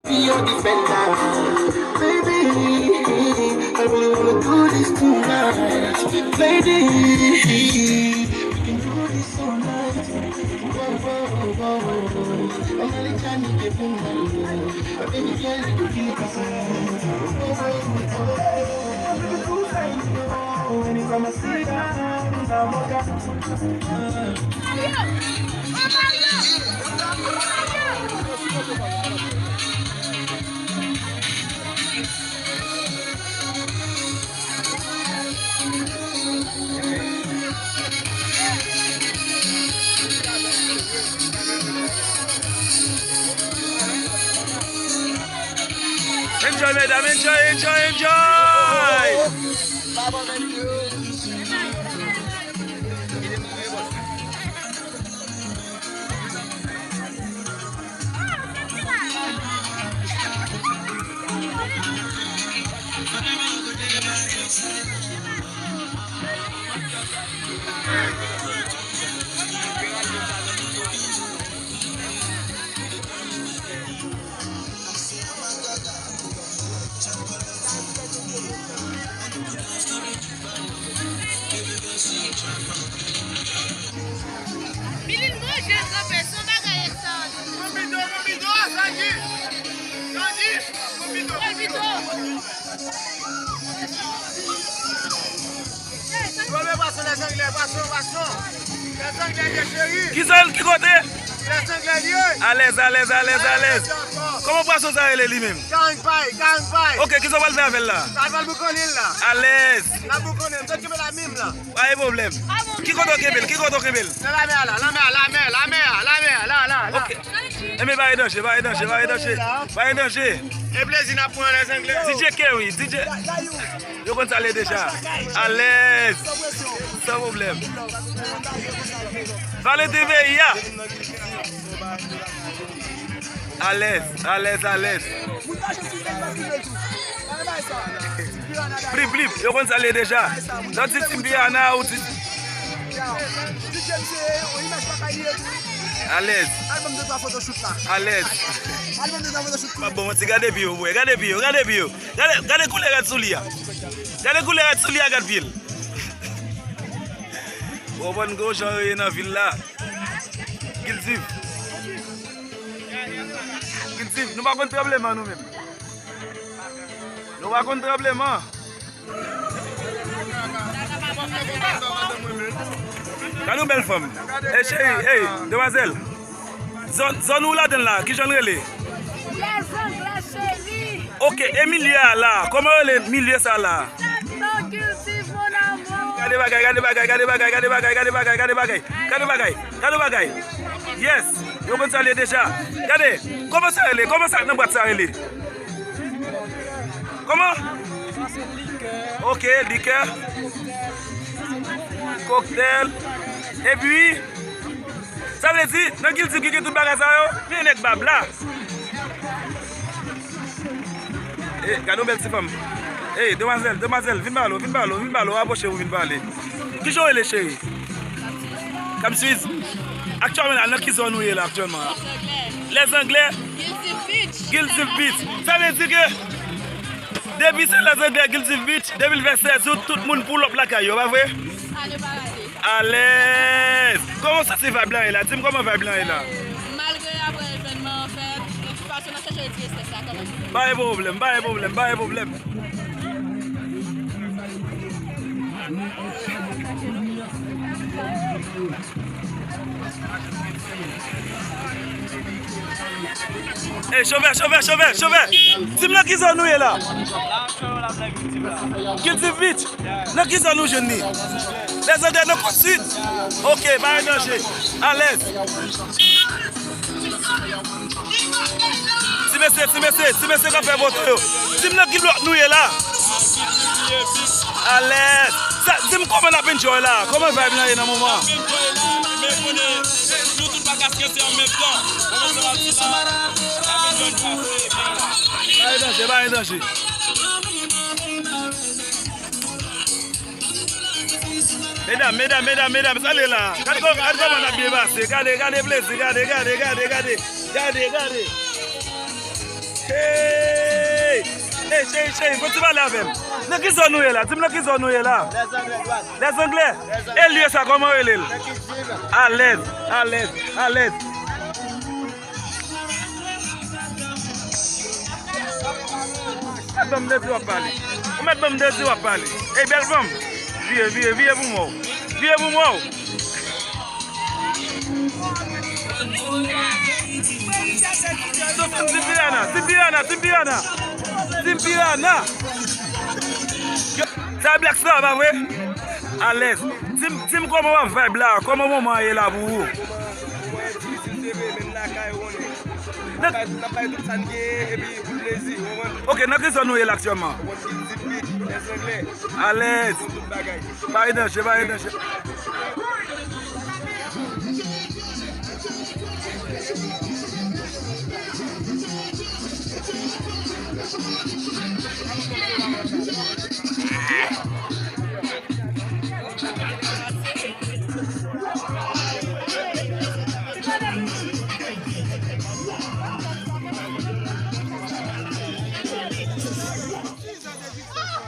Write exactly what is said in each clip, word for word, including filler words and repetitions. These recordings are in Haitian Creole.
Be your defender. Baby, I really wanna do this tonight. Lady, we can do this all night. Whoa, whoa, whoa, whoa. I'm really trying to get you, my love. Baby girl, you could be my side. Whoa, whoa, whoa, whoa. When you come and sit down, I'm Enjoy, medam, enjoy, enjoy, enjoy! Bilin manje kanpe, se yon bagay ekstraòdinè. Konbito, konbito, Sandy! Sandy! Konbito, konbito! Konbito! Yo, men pwason, lèzanglè, pwason, pwason! Lèzanglè, ye cheri! Ki zòn, ki kote? Lèzanglè, ye! Alèz, alèz, alèz, alèz! Kòman pwason sa rele li menm? Gang pay, gang pay! Ok, kisa w pral fè avè l la? Sa pral boukannen l la. Alèz! N ap boukannen l, m sot kenbe la menm la. Pa gen pwoblèm. Ki kote w kenbe l? Ki kote w kenbe l? Nan lamè a la, lamè a, lamè, lamè a, lamè a, la, la, la. Ok. Enben, pa gen danje, pa gen danje, pa gen danje. Pa gen danje. E plezi n ap pran, lèzanglè. D J Kerry, D J. Yo konn sa l ye deja. Alèz. San pwoblèm. Valentin Veya. Alèz, alèz, alèz. Blip, blip, yo konn sa l ye deja. Lè w di Team Piranha, ou di. Alèz. Alèz. M ap ban w ti gade pye w, bwè. Gade pye w, gade pye w. Gade, gade koulè rad sou li a. Gade koulè rad sou li a, gad pye l. Ou konprann gwo jan yo ye nan vil la. Gildiv. Gildiv, nou pa konn tranbleman nou menm. Nou pa konn tranbleman. Gade yon bèl fanm. Ey, cheri, ey, demwazèl. Zòn, zòn ou ladan l la, kijan l rele? Lèzanglè cheri. Ok, e milye a la, kòman yo rele milye sa la? Nan Gildiv, mon amour. Gade bagay, gade bagay, gade bagay, gade bagay, gade bagay, gade bagay, gade bagay, gade bagay. Yes, yo konn sa l ye deja. Gade, kòman sa rele? Kòman sa nan bwat sa rele? Kòman? Ok, likè. Koktèl. Epi, sa vle di, nan Gildiv ki gen tout bagay sa yo, men nèg bab la. E, gade yon bèl ti fanm. E, demwazèl, demwazèl, vin pale, vin pale, vin pale, rapwoche pou vin pale. Kijan w rele, cheri? Kapswiz. Aktyèlman la, nan ki zòn ou ye la aktyèlman? Lèzanglè. Gildiv Beach. Gildiv Beach. Sa vle di ke depi se Lèzanglè, Gildiv Beach, depi l fè sèz out, tout moun pull up lakay yo, pa vre? Ale pa rale. Alèz! Kòman w santi vibe lan ye la? Di m kòman vibe lan ye la. Malgre apre evènman an fèt, de tout fason, n ap chèche retire strès la kanmenm. Pa gen pwoblèm, pa gen pwoblèm, pa gen pwoblèm. Ey, chofè, chofè, chofè, chofè! Di m nan ki zòn nou ye la? Gildiv Beach. Nan ki zòn nou jwenn li? Lèzanglè nan Kot Sid. Ok, pa gen danje. Alèz. Ti mesye, ti mesye, ti mesye k ap fè foto yo. Di m nan ki blòk nou ye la. Alèz. Sa, di m kòman n ap enjoy la. Kòman vibe lan ye nan moman an? Pa gen danje, pa gen danje. Medam, medam, medam, medam, sa l ye la. Gade kò-, gade kòman n ap byen pase. Gade, gade plezi, gade, gade, gade, gade. Gade, gade. Cheri, cheri, fè ti pale avè m. Nan ki zòn ou ye la? Di m nan ki zòn ou ye la? Lèzanglè. E lye sa, kòman yo rele l? Alèz, alèz, alèz. Mèt ban m de di w ap pale. Ou mèt ban m de di w ap pale. Ey, bèl fanm. Vire, vire, vire pou m wè w. Vire pou m wè w. Soufri Team Piranha, Team Piranha, Team Piranha. Team Piranha. Sa e Black Star, pa vre? Alèz. Di m, di m kòman w ap vibe la, kòman moman an ye la pou ou? Nan- Ok, nan ki zòn nou ye la aktyèlman? Alèz. Pa gen danje, pa gen danje.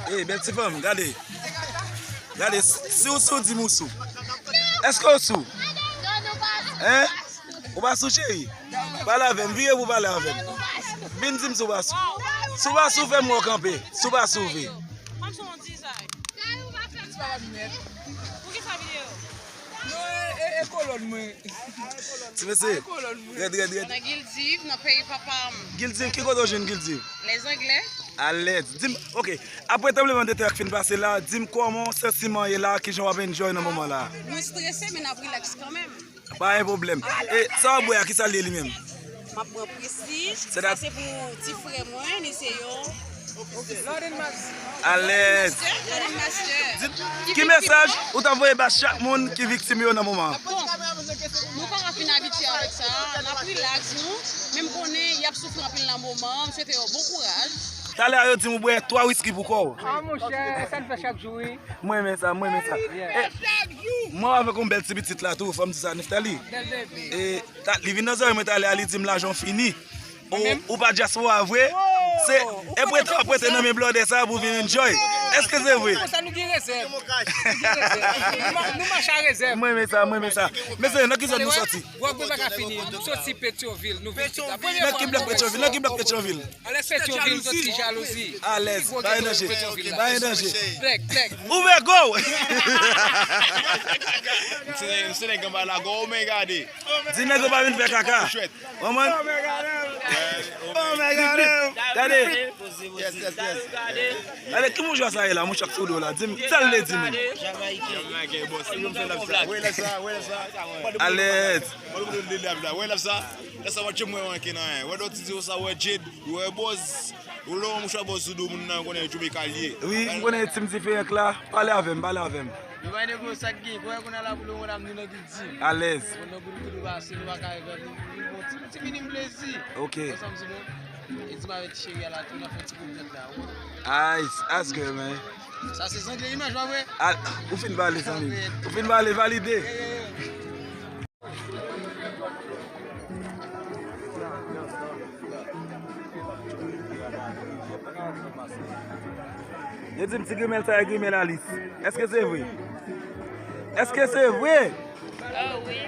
Ey, bèl ti fanm, gade. Gade, si w sou, di m ou sou. Èske w sou? Hein? Ou pa sou, cheri? Pale avè m, vire pou pale avè m. Vin di m si w pa sou. Si w pa sou, fè m wè w kanpe. Si w pa sou, vre. Ti mesye, rèd, rèd, rèd. Nan Gildiv, nan peyi papa m. Gildiv, ki kote w jwenn Gildiv? Lèzanglè. Alèz. Di m, ok, apre tranblemanntè a k fin pase la, di m kòman santiman ye la, kijan w ap enjoy nan moman la? Nou strese, men n ap rilaks kanmenm. Pa gen pwoblèm. E sa w ap bwè a, kisa l ye li menm? M ap pran Prestige. Sa se pou ti frè mwen, li se yon Alèz. Master, Lord and Master. Di, ki mesaj ou ta voye ba chak moun ki viktim yo nan moman an? Bon, nou pa ka fin abitye avèk sa, n ap rilaks nou, men m konnen y ap soufri anpil nan moman an, m swete yo bon kouraj. Talè a yo di m ou bwè twa wiski pou kò w. Ah, monchè, sa n fè chak jou, wi. Mwen renmen sa, mwen renmen sa. Yeah. E, mwen avèk yon bèl ti pitit la tou, fò m di sa, Neftali. Bèl bebe. E, ta, li vin nan zòrèy mwen talè a, li di m lajan w fini. Ou, ou pa dyaspora vre? Se, e prete w ap prete nan men blòdè sa pou vin enjoy. Èske se vre? Konsa nou gen rezèv. Nou gen rezèv. Nou ma-, nou mache a rezèv. Mwen renmen sa, mwen renmen sa. Mesye, nan ki zòn nou sòti? Gwòg mwen pa ka fini. Nou sòti Petyonvil, nou vin chita. Nan ki blòk Petyonvil? Nan ki blòk Petyonvil? Alèz, Petyonvil, nou sòti Jalouzi. Alèz, pa gen danje. Pa gen danje. Ouvè gou w! M se, m se nèg anba lago, men gade. Di nèg yo pa vin fè kaka. Konprann? Oh my God. Gade. Yes, yes, yes. Gade, ki mouchwa sa ye la, mouchwa k sou do la? Di m, sa l vle di menm? Alèz. Wè lè sa, lè sa, wè Jade mwen manke nan, wè dòt ti di sa, wè Jade, wè bòz, ou lè wè mouchwa bòz sou do moun nan, konnen Jamaica l ye. Wi, m konnen Team Diferan la, pale avè m, pale avè m. Nou pa negosye ak gen, kwè kounye a la pou nou, nou nan Gildiv. Alèz. Bon, nan Gildiv nou pase, nou pa ka rive, nou, nou bon ti, ti minim plezi. Ok. Wè sa m di nou? E di m avèk ti cheri a la tou, n ap fè ti koudèt la, wi. Ice, ice girl, man. Sa se zangle imaj, pa vre? Ah, ou fin pale, zanmi. Ou fin pale, valide. Yeah, yeah, yeah. Yo di m ti grimèl sa e grimèl Alis. Èske se vre? Èske se vre? Oh, wi.